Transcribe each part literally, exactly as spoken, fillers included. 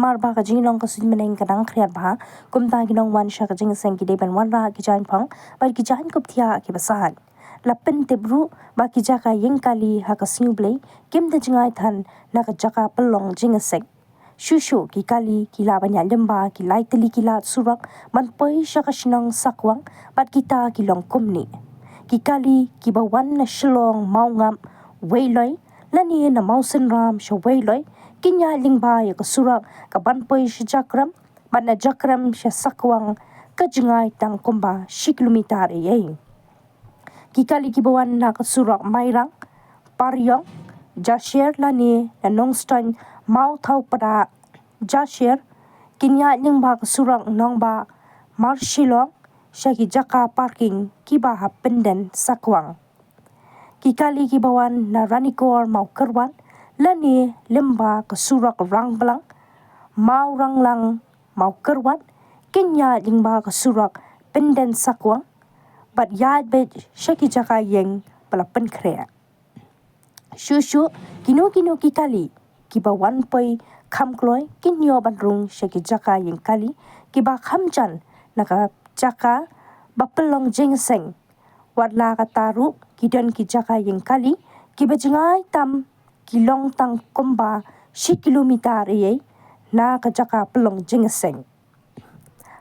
Arba ka jinglong ka suiñ bneng ka dang khriat bha, kumta ki nongwan sha ka jingïaseng ki dei ban wanrah ki jaiñphong bad ki jaiñkup thiah kiba sah. La pyntip ruh ba ki jaka ïing kali ha ka sngi U Blei kim da jngai than na ka jaka pynlong jingïaseng. Shuh shuh ki kali ki lah ban ïaid lyngba ki lai tylli ki lad surok ban poi sha ka shnong Sakwang, bad kita ki long kumne. Ki kali kiba wan na Shillong, Mawngap, Weiloi, lane na Mawsynram sha Weiloi, kin ïaid lyngba ïa ka surok kaban poi sha Jakrem, bad na Jakrem sha Sakwang ka jngai tang kumba shi kilometer ei ei. Ki kali kiba wan na ka surok Mairang, Pariong, Jashier, lane na Nongstoiñ, Mawthawpdah, Jashier, kin ïaid lyngba ka surok Nongbah, Marshillong, sha ki jaka parking kiba ha Pynden Sakwang. Ki kali kiba wan na Ranikor, Mawkyrwat, lane lyngba ka surok Rangblang, Mawranglang, Mawkyrwat, kin ïaid lyngba ka surok Pynden Sakwang, bad ïaid beit sha ki jaka ïing ba la pynkhreh. Shuh shuh kino kino ki kali kiba wan poi kham kloi kin ïoh ban rung sha ki jaka ïing kali kiba kham jan na ka jaka ba pynlong jingïaseng. Wat la kata ruh ki don ki jaka ïing kali kiba jngai tam, ki long tang kumba shi kilometer ei ei na ka jaka pynlong jingïaseng.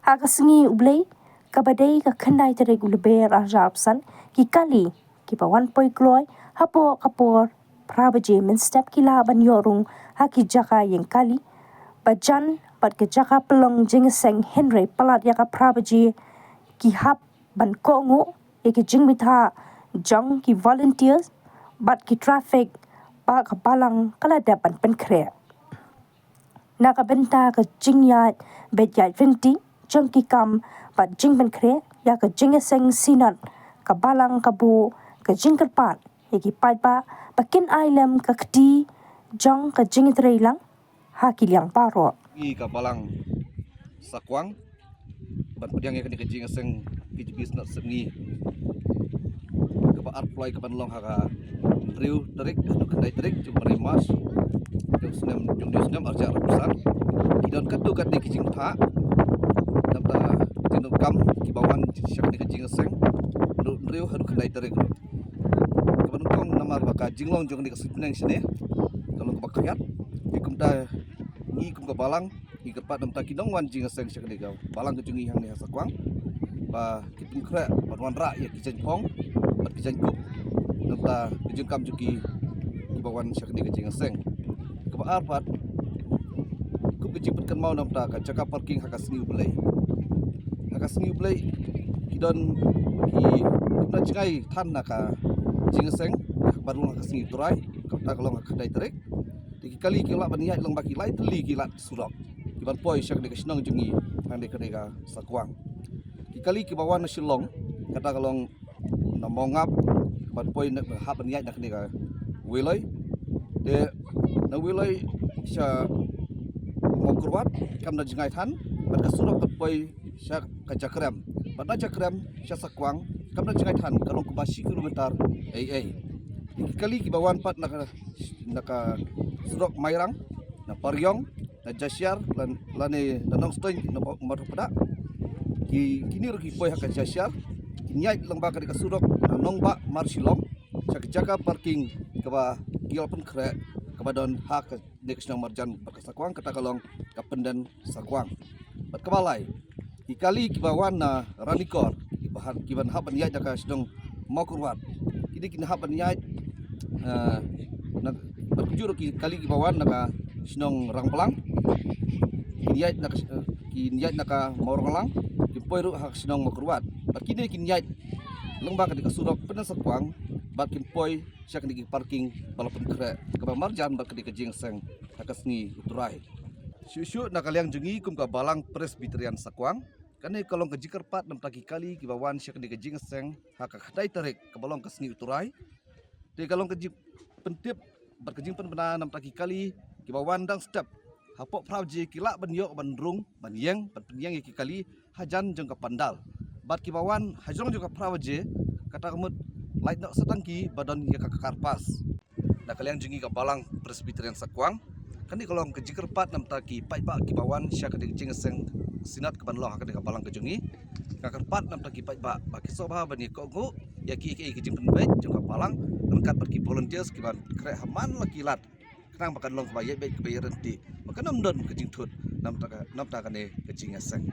Ha ka sngi U Blei kaba dei ka khyndai tarik u Lber arhajar arphew san, ki kali kiba wan poi kloi hapoh ka por phra baje mynstep ki lah ban ïoh rung ha ki jaka ïing kali ba jan bad ka jaka pynlong jingïaseng, hynrei palat ïa ka phra baje ki hap ban kohnguh ïa ki jingmihthah jong ki volunteers bad ki traffic ba ka balang ka la dep ban pynkhreh. Na ka bynta ka jingïaid beit ïaid ryntih jong ki kam bad jingpynkhreh ïa ka jingïaseng Synod, ka balang ka buh ka jingkyrpad ïa ki paidbah ba kin ai lem ka kti jong ka jingïatreilang ha ki liang baroh. Ngi ka balang Sakwang ban pdiang ïa kane ka jingïaseng K J B Synod Sepngi kaba arphew lai kaban long ha ka hynriew tarik haduh khyndai tarik jong u bnai March jong u snem, jong u snem arhajar arphew san. Ki don katto katne ki jingpyntha, namar ka jingdonkam kiba wan sha kane ka jingïaseng, hynriew haduh khyndai tarik ruh. Kaba nyngkong namar ba ka jinglong jong kane ka suiñ bneng shane ka long kaba khriat. Te kumta ngi kum ka balang ngi kyrpad namar ki nongwan jingïaseng sha kane ka balang ka jong ngi hangne ha Sakwang ba ki pynkhreh ban wanrah ïa ki jaiñphong bad ki jaiñkup namar ka jingkam jong ki kiba wan sha kane ka jingïaseng. Kaba ar pat, kum ka jingpynkynmaw namar ka jaka parking ha ka sngi U Blei. Ha ka sngi U Blei ki don ki, kim da jngai than na ka jingïaseng ba long ha ka sngi U Trai, kata ka long ha ka khyndai tarik. Te ki kali ki lah ban ïaid lyngba ki lai tylli ki lad surok kiban poi sha kane ka shnong jong ngi hangne, kane ka Sakwang. Ki kali kiba wan na Shillong, kata ka long na Mawngap, ban poi na, hap ban ïaid na kane ka Weiloi. Te na Weiloi sha Mawkyrwat kam da jngai than, bad ka surok ban poi sha ka Jakrem, bad na Jakrem sha Sakwang kam da jngai than, ka long kumba shi kilometer ei ei. Ki kali kiba wan pat na ka, na ka surok Mairang, na Pariong, na Jashiar, lan-, lane na Nongstoiñ, na Ba-, Mawthawpdah. Ki, kine ruh ki poi ha ka Jashiar, kin ïaid lyngba kane ka surok na Nongbah Marshillong sha ka jaka parking kaba ki la pynkhreh kaba don ha kane ka shnong marjan bad ka Sakwang, kata ka long ka Pynden Sakwang. Bad kaba lai, ki kali kiba wan na Ranikor, kiba ha-, kiban hap ban ïaid na ka shnong Mawkyrwat, kine kin hap ban ïaid, eh, na, bad kumjuh ruh ki kali kiba wan na ka shnong Rangblang, kin ïaid na ka, eh, kin ïaid na ka Mawranglang, kin poi ruh ha ka shnong Mawkyrwat. Bad kine kin ïaid lyngba kane ka surok Pynden Sakwang bad kin poi sha kane ka parking ba la pynkhreh kaba marjan bad kane ka jingïaseng ha ka sngi U Trai. Shuh shuh na ka liang jong ngi kum ka Balang Presbyterian Sakwang, kane ka long ka jingkyrpad namar ki kali kiba wan sha kane ka jingïaseng ha ka khyndai tarik kaba long ka sngi U Trai. Te ka long ka jingpyntip bad ka jingpynbna namar ki kali kiba wan dang step hapoh phra baje ki lah ban ïoh ban rung, ban ïeng, ban pynïeng ïa ki kali hajan jong ka pandal. Bad kiba wan hajrong jong ka phra baje, kata ka mut lait noh sa tang ki ba don ïa ka karpas. Na ka liang jong ngi ka Balang Presbyterian Sakwang, Kane ka long ka jingkyrpad namar ki paidbah kiba wan sha kane ka jingïaseng Synod kaban long ha kane ka balang ka jong ngi. Nga kyrpad namar ki paidbah ba ki sngewbha ban ïa kohnguh ïa ki, ki, ki jingpynbeit jong ka balang ryngkat bad ki volunteers kiban khreh ha man la ki lad, khnang ba kan long kaba ïaid beit kaba ïaid ryntih, ba kan ym don ka jingthut namar ka, namar kane ka jingïaseng.